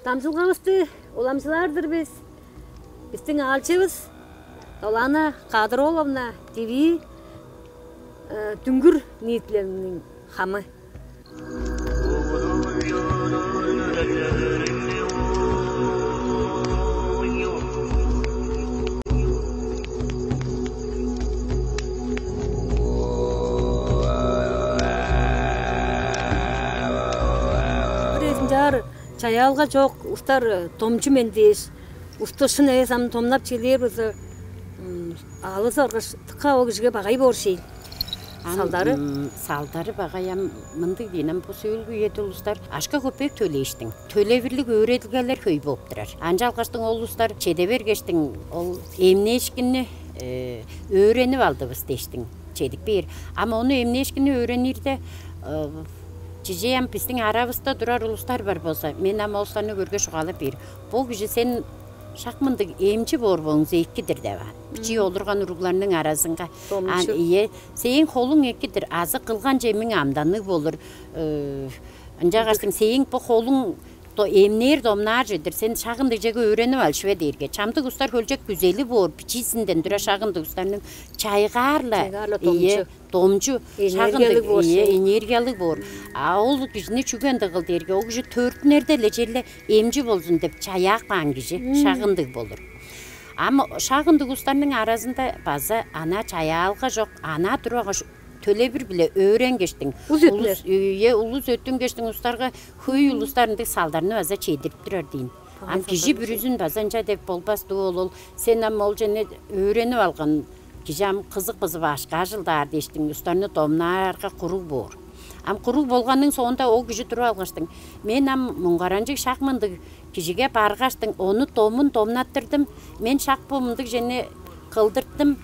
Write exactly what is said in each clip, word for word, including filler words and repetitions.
Дамчылгавысты уламчылаар-дыр бис. Бистиң аалчывыс Долана Кадыр-ооловна Дивии, э, Дүңгүр ниитилелиниң хамы. Бир эзинчаар чаяалга чок, устар, э, домчу мен дээш, усту шын эвес ам домнап чедер болза, м, аалызы оргаш, дыка ол кижиге багай боор шээй. Ам, салдары? М, салдары багай ам мындыг дээн ам, бо сөөлгү үеде улустар акша-көпеек төлээштиң. Төлевирлиг өөредилгелер хөй бооп турар. Ынчалгаштың ол улустар чеде бергештиң, ол эмнээшкинни, э, өөренип алдывыс дээштиң, чедип бээр. Ам ону эмнээшкинни өөренирде, э, чижээ ам бистиң аравыста турар улустар бар болза, мен ам ол улустарны көргеш чугаалап бээр. Бо кижи сен шак мындыг эмчи боор болуңза эки-дир деп аан. Бичии олурган уругларның аразынга. Домчу. Ийе, сээң холуң эки-дир, азы кылган чемиң амданныг болур. Э, ынчангаштың сээң бо холуң до-, эмнээр, домнаар чүве-дир, сен шак ындыг черге өөренип ал чүве дээрге. Чамдык улустар хөлчок күзели боор, бичиизинден тура шак ындыг улустарның чайгаар-ла. Чайгаар-ла домчу. Ийе, домчу, энергиялыг боор, ийе, шээй. Энергиялыг боор. А ол кижини чүге ындыг кыл дээрге, ол кижи төрүттүнерде-ле черле эмчи болзун деп чаяап каан кижи шак ындыг болур. Ам шак ындыг улустарның аразында база анаа чаяалга чок, анаа тургаш, төлевир-биле өөренгештиң. Улус өттүнер. Ийе, улус өттүнгештиң улустарга хөй улустар ындыг салдарны база чедирип турар дээн. Ам кижи бүрүзүн база ынча деп болбас дуу ол, ол сен ам ол чүвени өөренип алган кижи ам кызып-кызып акша ажылдаар дээштиң, улустарны домнаарга куруг боор. Ам куруг болганның соонда ол кижи туруп алгаштың: «Мен ам муңгаранчыг шак мындыг кижиге баргаштың, ону домун домнаттырдым, мен шак бо мындыг чүвени кылдырттым»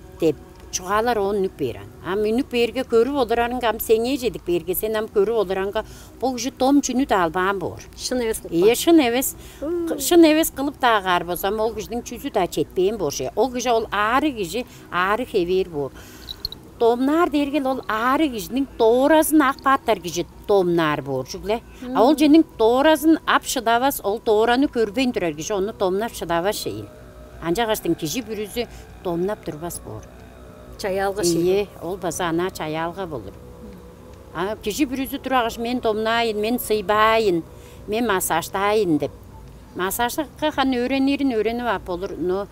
— деп чугаалар оон үнүп бээр аан. Ам үнүп бээрге, көрүп олурарынга, ам сеңээ чедип бээрге, сен ам көрүп олурарынга, бо кижи дом чүнү-даа албаан боор. Шын эвес кылып. Ийе, шын эвес. Шын эвес кылып-даа каар болза, ам ол кижиниң чүзү-даа четпээн боор шээй. Ол кижи, ол аарыг кижи, аарыг хевээр боор. Домнаар дээрге-ле ол аарыг кижиниң дооразын ап каапкан кижи домнаар боор чүгле. А ол чүвениң дооразын ап шыдавас, ол доораны көрбейн турар кижи ону домнап шыдавас шээй. Ынчангаштың кижи бүрүзү домнап турбас боор. Чаяалга шээй. Ийе, ол база анаа чаяалга болур. А кижи бүрүзү тургаш: «Мен домнаайын, мен сыйбаайын, мен массажтаайын» — деп. Массажка ханы өөренирин өөренип ап болур, но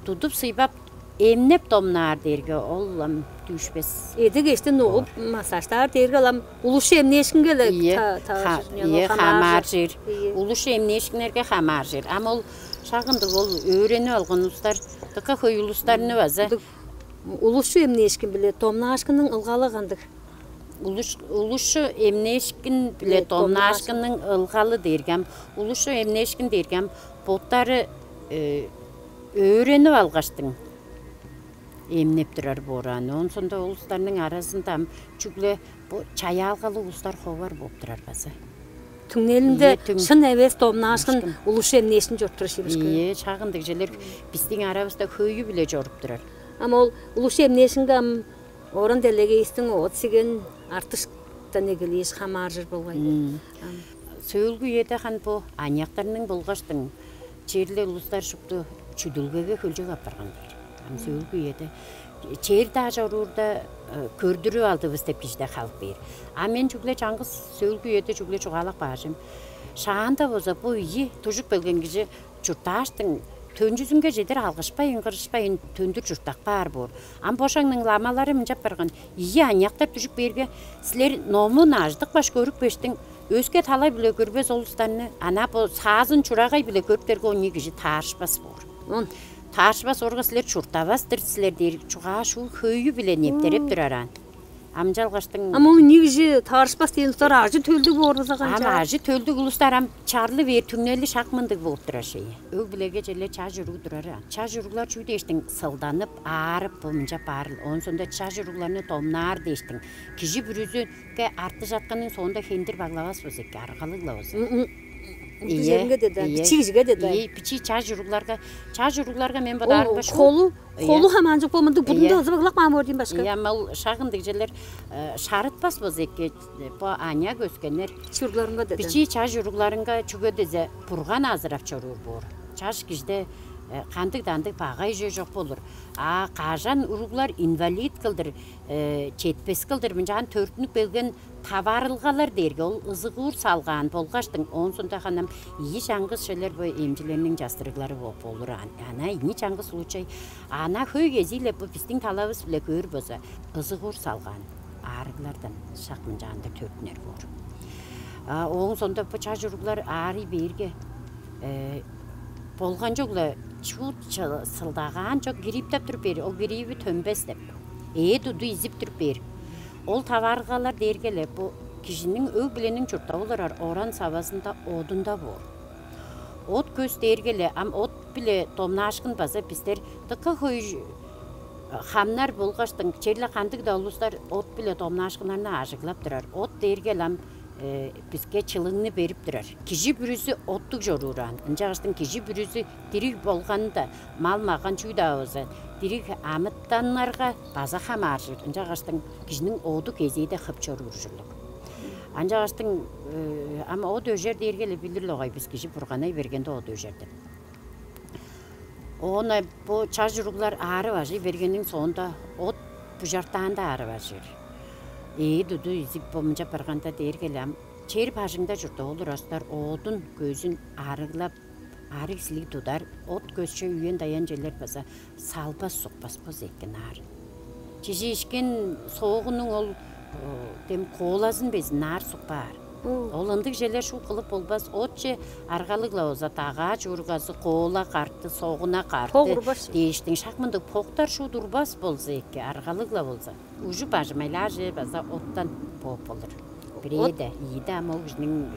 тудуп-сыйбап, эмнеп домнаар дээрге, ол ам дүүшпес. Эде-кежиктен угуп массажтаар дээрге, ол ам улусчу эмнээшкинге-ле. Ийе, та-, та-, ха-, ийе, хамааржыр. Ийе. Улусчу эмнээшкиннерге хамааржыр. Ам ол шак ындыг, ол өөренип алган улустар, дыка хөй улустарны база. Улусчу эмнээшкин биле домнаашкынның ылгалы кандыг? Улус-, улусчу эмнээшкин биле домнаашкынның ылгалы дээрге ам, улусчу эмнээшкин дээрге ам боттары, э, өөренип алгаштың эмнеп турар боор аан. Оон соонда улустарның аразында ам чүгле бо чаяалгалыг улустар ховар бооп турар база. Түңнелинде. Ийе, түң-, шын эвес домнаашкын улусчу эмнээшкин чоруп турар шивишки. Ийе, шак ындыг чүвелер бистиң аравыста хөйү-биле чоруп турар. Ам ол улусчу эмнээшкинге ам оран-делегейивистиң от-сиген артыштан эгелээш хамааржыр болгай. Ам сөөлгү үеде ханы бо аныяктарның болгаштың черле улустар шупту чүдүлгеге хөлчок апарган дээр. Ам сөөлгү үеде чер-даа чоруурда, э, көрдүрүп алдывыс деп кижи-даа халып бээр. А мен чүгле чаңгыс сөөлгү үеде чүгле чугаалап каажым. Шаанда болза бо ийи дужуп келген кижи чурттааштың, төнчүзүнге чедир алгышпайн, кырышпайн, төндүр чурттап каар боор. Ам бо шагның ламалары мынчап барган: «Ийи аныяктар дүжүп бээрге, силер номун ажыдып каш көрүпкештиң, өске талай-биле көрбес ол улустарны, анаа бо саазын чурагай-биле көрүптерге, ол ийи кижи таарышпас боор. Оон таарышпас орга, силер чурттавас-тыр силер» — дээр чугаа шуут хөйү-биле нептереп турар аан. Ам ынчалгаштың. Ам ол ийи кижи таарышпас дээн улустар ажы-төлдүг боор болза канчаар? Ам ажы-төлдүг улустар ам чарлы бээр, түңнели шак мындыг бооп турар шээй. Өг-бүлеге черле чаш уруг турар аан. Чаш уруглар чүү дээштиң, сылданып, аарып, бо мынча баарыл. Оон соонда чаш уругларны домнаар дээштиң, кижи бүрүзү ке арты чатканның соонда хендир баглавас болза эки, аргалыг-ла болза. М-м. Ийе, ийе. Бичии кижиге деди. Ийе, бичии чаш уругларга, чаш уругларга мен бодаарын башка. Холу, холу хамаанчык бо мындыг будунда ызып ыглап каан боор дейм башка. Ийе, ам ол шак ындыг черлер шарытпас болза эки, бо аныяк өскеннер. Бичии уругларынга деди. Бичии чаш уругларынга чүге дезе бурган азырап чоруур боор. Чаш кижиде кандыг-дандыг багай чүве чок болур. А кажан уруглар инвалид кылдыр, четпес кылдыр мынчаан төрүттүнүп келген таварылгалар дээрге ол ызыгуур салгаан болгаштың, оон сондагы ханам ийи чаңгыс шелер бо эмчилерниң частырыглары болур. Ана ийи чаңгыс случай, ана хөй кезиилеп бо биздиң талавыс-биле көөр болза, ызыгуур салгаан аарыглардан шак мынчаандыр төрүттүнер боор. Ооң сондо бо чаш уруглар аарый бээрге, болган чогла чуут сылдагаан чок, грипптеп туруп бээр, ол гриппи төнмес деп, ээ туду изип туруп бээр. Ол таварылгалар дээрге-ле бо кижиниң өг-бүлениң чурттап олурар оран-савазында одунда боор. От-көс дээрге-ле ам от-биле домнаашкын база бистер дыка хөй хамнар болгаштың, черле кандыг-даа улустар от-биле домнаашкыннарны ажыглап турар. От дээрге-ле ам биске чылыгны берип турар. Кижи бүрүзү оттуг чоруураан. Ынчангаштың кижи бүрүзү дириг болганда, мал-маган чүү-даа болза, дириг амытаннарга база хамааржыр. Ынчангаштың кижиниң оду кезээде хып чоруур ужурлуг. Ынчангаштың ам от өжер дээрге-ле билир-ле огай бис, кижи бурганай бергенде от өжер деп. Оон бо чаш уруглар аарып ажый бергениң соонда от бужартаанда аарып ажыр. Ээ туду изип бо мынча барганда дээрге-ле ам чер бажыңда чурттап олурар улустар оодун, көзүн арыглап, арыг-силиг тудар, от-көсче үен-даян черлер база салбас-сукпас болза эки наар. Чижиишкин соогунуң ол дем коолазын безин наар сукпаар. Ол ындыг черлер шуут кылып болбас. Отче аргалыг-ла болза, дагаа чуургазы, коола карты, согуна карты дээштиң, шак мындыг поктар шуут урбас болза эки, аргалыг-ла болза. Ужу бажымайлааже база оттан бооп болур. Бирээде ийиде ам ол кижиниң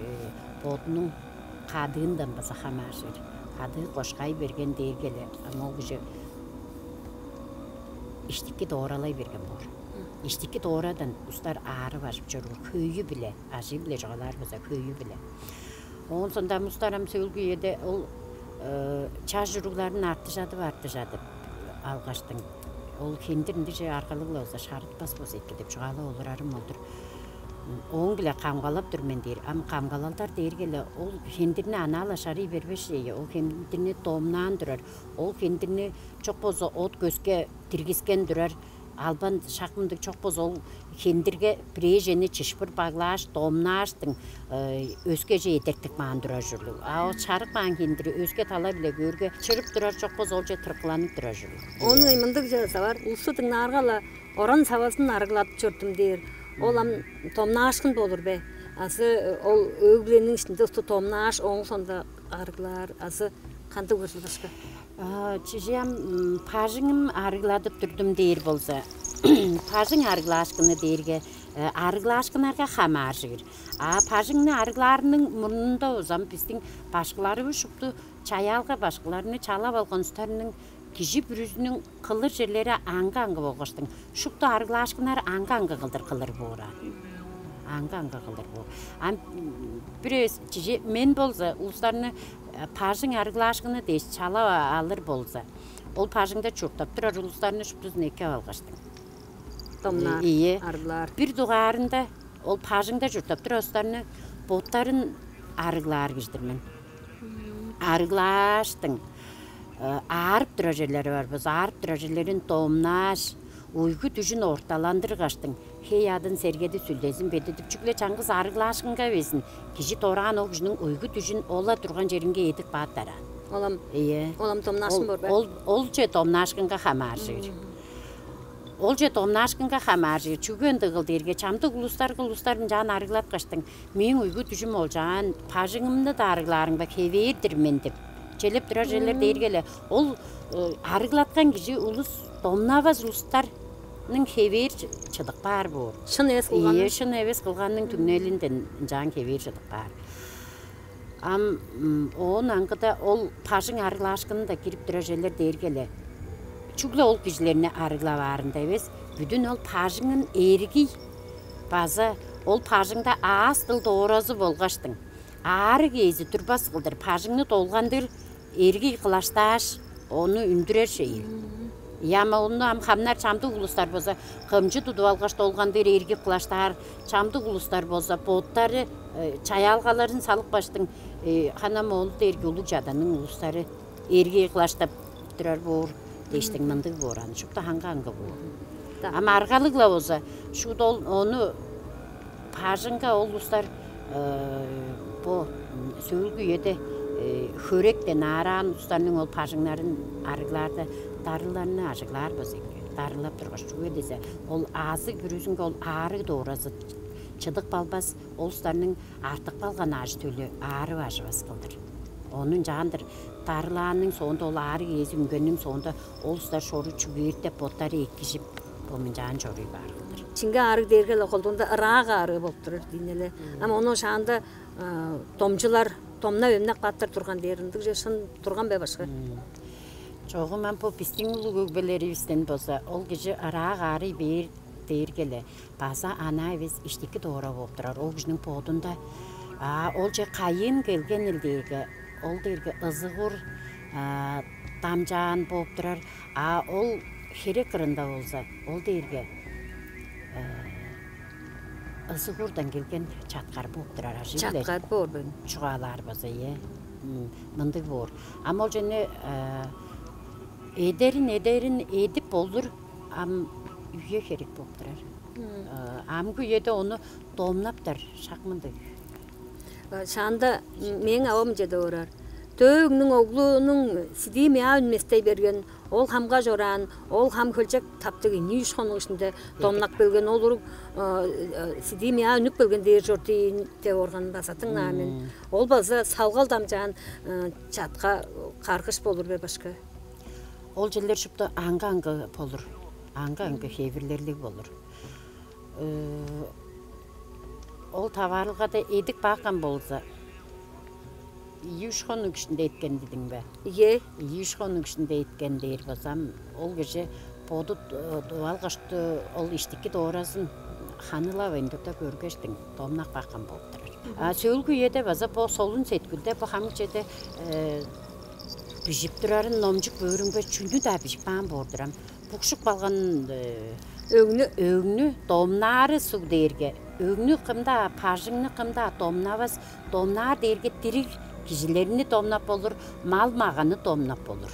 бодунуң кадыындан база хамааржыр. Кадыы кошкай берген дээрге-ле ам ол кижи иштики дооралай берген боор. Иштики доорадан устар аарып ажып чоруур, хөйү-биле, ажыы-биле чугаалаар база, хөйү-биле. Оон сондам устар ам сөөлгү үеде ол чаш уругларын артыжадып-артыжадып алгаштың, ол хендир ындыже аргалыг-ла болза шарытпас болза эки деп чугаалап олурарым ол-дур. Ооң-биле камгалап тур мен дээр. Ам камгалалдар дээрге-ле ол хендирни анаа-ла шарый бербес чеге, ол хендирни домнаан турар, ол хендирни чок болза от-көске диргискен турар. Албан шак мындыг чок болза, ол хендирге бирээжени чышпыр баглааш, домнааштың, өскеже эдертип каан турар ужурлуг. А ол чарып каан хендири өске тала-биле көөрге, чырып турар, чок болза, олче тыркыланып турар ужурлуг. Ону мындыг чыгыза бар, улусту дыңнаарга-ла, оран-савазын арыглап чордум дээр. Ол ам домнаашкын болур бе? Азы ол өг-бүлениң иштинде улусту домнааш, ооң соонда арыглаар, азы кандыг ужурлуг башка? Чижээ ам бажыңым арыгладып турдум дээр болза, бажың арыглаашкыны дээрге арыглаашкыннарга хамааржыр. А бажыңны арыглаарының мурнунда узам биздиң башкыларывыс шупту чаяалга башкыларны чалап алган устарның кижи бүрүзүнүң кылыр черлери аңгы-аңгы болгаштың, шупту арыглаашкыннар аңгы-аңгы кылдыр кылыр боор аан. Аңгы-аңгы кылдыр боор. Ам бир эвес чижээ мен болза улустарны бажың арыглаашкыны дээш чалап алыр болза, ол бажыңда чурттап турар улустарны шуптузун эккеп алгаштың. Домнаар, Ийе. Арыглаар. Бир дугаарында ол бажыңда чурттап турар улустарны боттарын арыглаар кижи-дир мен. Арыглааштың, аарып турар черлери бар болза, аарып турар черлерин домнааш, уйгу-дүжүн орталандыргаштың, хей адын сергеди, сүлдезин бедидип, чүгле чаңгыс арыглаашкынга безин, кижи дораан ол кижиниң уйгу-дүжүн ол-ла турган черинге эдип каап тараар. Олам, Ийе. Олам домнаашкын Ол, боор бе? Ол, олче домнаашкынга хамааржыр. Олче домнаашкынга хамааржыр. Чүге ындыгыл дээрге, чамдык улустарга улустар ынчаан арыглаткаштың, мээң уйгу-дүжүм олчаан, бажыңымны-даа арыглаарымга хевээр-дир мен деп, челеп турар черлер дээрге-ле, ол арыглаткан кижи улус домнавас улустарның хевээр чыдып каар боор. Шын эвес кылганын. Ийе, шын эвес кылганның түңнелинден ынчаан хевээр чыдып каар. Ам оон аңгыда ол бажың арыглаашкынында кирип турар черлер дээрге-ле, чүгле ол кижилерни арыглап аарында эвес, бүдүн ол бажыңын эргий база ол бажыңда аас-дыл дооразы болгаштың, аарыг ээзи турбас кылдыр, бажыңны долгандыр эргий кылаштааш, ону үндүрер шейил. Яма ону ам хамнар чамдык улустар болза, кымчы тудуп алгаш долгандыр эргип кылаштаар, чамдык улустар болза, боттары чаяалгаларын салып каштың, ханам ол дээрги улуг чаданың улустары эргий кылаштап турар боор дээштиң мындыг боор, аны шупту ханга-ханга боор. Ам аргалыг-ла болза, шуут ол ону бажыңга ол улустар бо сөөлгү үеде хөректен аараан улустарның ол бажыңнарын арыглаарда, дарыларны ажыглаар болза эки, дарылап тургаш, чүге дизе ол аазы бүрүзүнге ол аарыг дооразы чыдып калбас, ол улустарның артып калган ажы-төлү аарып ажывас кылдыр. Ону ынчаандыр дарылааның соонда ол аарыг ээзи үнгениң соонда ол улустар шору чүгээртеп боттары эккижип, бо мынчаан чоруй баар кылдыр. Чиңге аарыг дээрге-ле колдуунда ыраак аарыы болуп турар диин эле. Ам ону шаанда домчулар домнап эмнеп кааттар турган дээр ындыг же шын турган бе башкы? Чогум ам бо бистиң улуг өгбелеривистен болза, ол кижи ыраак аарый бээр дээрге-ле база анаа эвес иштики доора болуп турар. Ол кижиниң бодунда, а ол че кайыын келген ил дээрге, ол дээрге ызыгур дамчаан болуп турар. А ол херек кырында болза, ол дээрге ызыгуурдан келген чаткар болуп турар ажы-биле. Чаткар боор бен. Чугаалаар база, ие. Мындыг боор. Ам ол чене эдерин эдерин эдип болур, ам үе херек болуп турар. Амгы үеде ону домнаптар шак мындыг. Шаанда мээң авам чеде орар. Дөөңнүң оглунуң сидии мяа үнместей берген, ол хамга чораан, ол хам хөлчек таптыг ийи-үш хонук ишинде домнап келген, ол уруг сидии мяа үнүп келген дээр чор дийин деп орган база дыңнаан мен. Ол база салгал дамчаан чатка каргыш болур бе башка? Ол черлер шупту аңгы-аңгы болур. Аңгы-аңгы хевирлерлиг болур. Ол таваарылгада эдик бааккан болза, ийи-үш хонук ишинде эткен дидиң бе? Ийе. Ийи-үш хонук ишинде эткен дээр базам, ол кижи боду дувалгашту ол иштики дооразын ханылавайн турда көргештиң домнак бааккан болуп турар. А сөөлгү үеде база бо солун сеткүлде бо хамык чеде бижип турарын номчук бөрүңбе чүнү-даа бижип каан боор-дур ам. Букшуп калган өңнү өңнү домнаары суг дээрге, өңнү кымда, бажыңны кымда домнавас, домнаар дээрге дириг кижилерни домнап болур, мал-маганы домнап болур.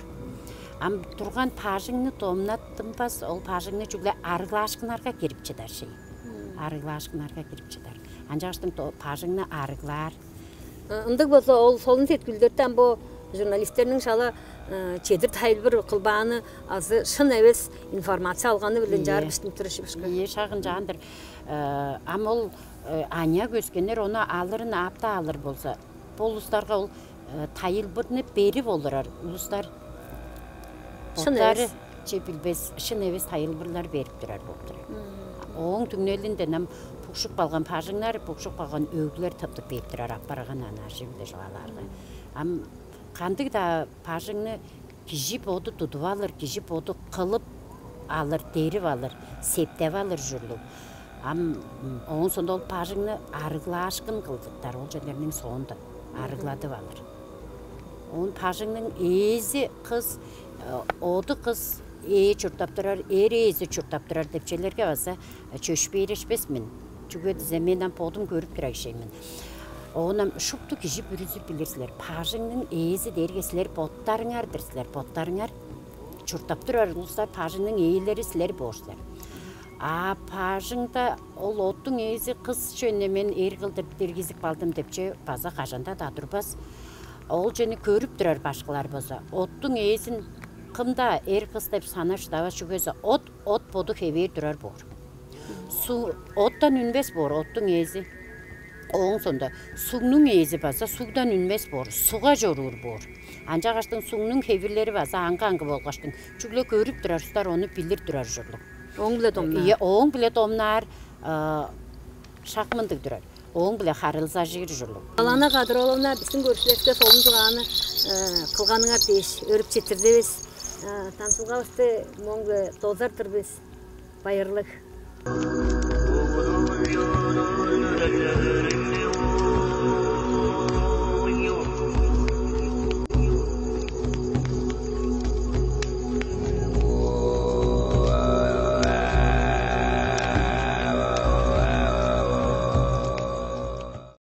Ам турган бажыңны домнаттынмас, ол бажыңны чүгле арыглаашкыннарга кирип чыдар шей. Арыглаашкыннарга кирип чыдар. Ынчангаштың бажыңны арыглаар. Ындыг болза, ол солун сеткүлдерден бо журналистерниң шала чедир тайылбыр кылбааны азы шын эвес информация алганы биле ынчаар биштинип турар шивишка. Ийе, шагын жаандыр. Ам ол аня көскеннер ону алырын аапта алыр болза, бо улустарга ол тайылбырны берип олурар улустар шын боттары эвес. Че билбес, шын эвес тайылбырлар берип турар болуп турар. Ооң түңнелинде нам букшуп калган бажыңнар, букшуп калган өглер тыптып бээп турар аппарган анаа же биле чугаалаарга. Ам кандыг-даа бажыңны кижи боду тудуп алыр, кижи боду кылып алыр, дерип алыр, септеп алыр ужурлуг. Ам ооң соонда ол бажыңны арыглаашкын кылдыптар, ол черлерниң соонда арыгладып алыр. Оон бажыңның ээзи кыс, оду кыс ээ чурттап турар, эр ээзи чурттап турар деп челерге база чөпшээрешпес мен. Чүге дизе мен ам бодум көрүп турар кижи мен. Оон ам шупту кижи бүрүзү билир силер. Бажыңның ээзи дээрге силер боттарыңар-дыр силер, боттарыңар чурттап турар улустар, бажыңның ээлери силер боор силер. А бажыңда ол оттуң ээзи кыс чүвени мен эр кылдыр диргизип калдым деп че база кажан-даа турбас. Ол чүвени көрүп турар башкылар болза, оттуң ээзин кым-даа эр кыс деп санап шыдавас, чүге дизе от, от боду хевээр турар боор. Су оттан үнмес боор, оттуң ээзи. Ооң соонда сугнуң ээзи база сугдан үнмес боор, сугга чоруур боор. Ынчангаштың сугнуң хевирлери база аңгы-аңгы болгаштың, чүгле көрүп турар улустар ону билир турар ужурлуг. Ооң-биле домнаар. Ийе, ооң-биле домнаар, шак мындыг турар. Ооң-биле харылзажыр ужурлуг. Алана Кадыр-ооловна, бистиң көрүкчүлеривиске солун чугааны кылганыңар дээш, өөрүп четтирдивис. Танчылгавысты мооң-биле дозар-дыр бис. Байырлыг.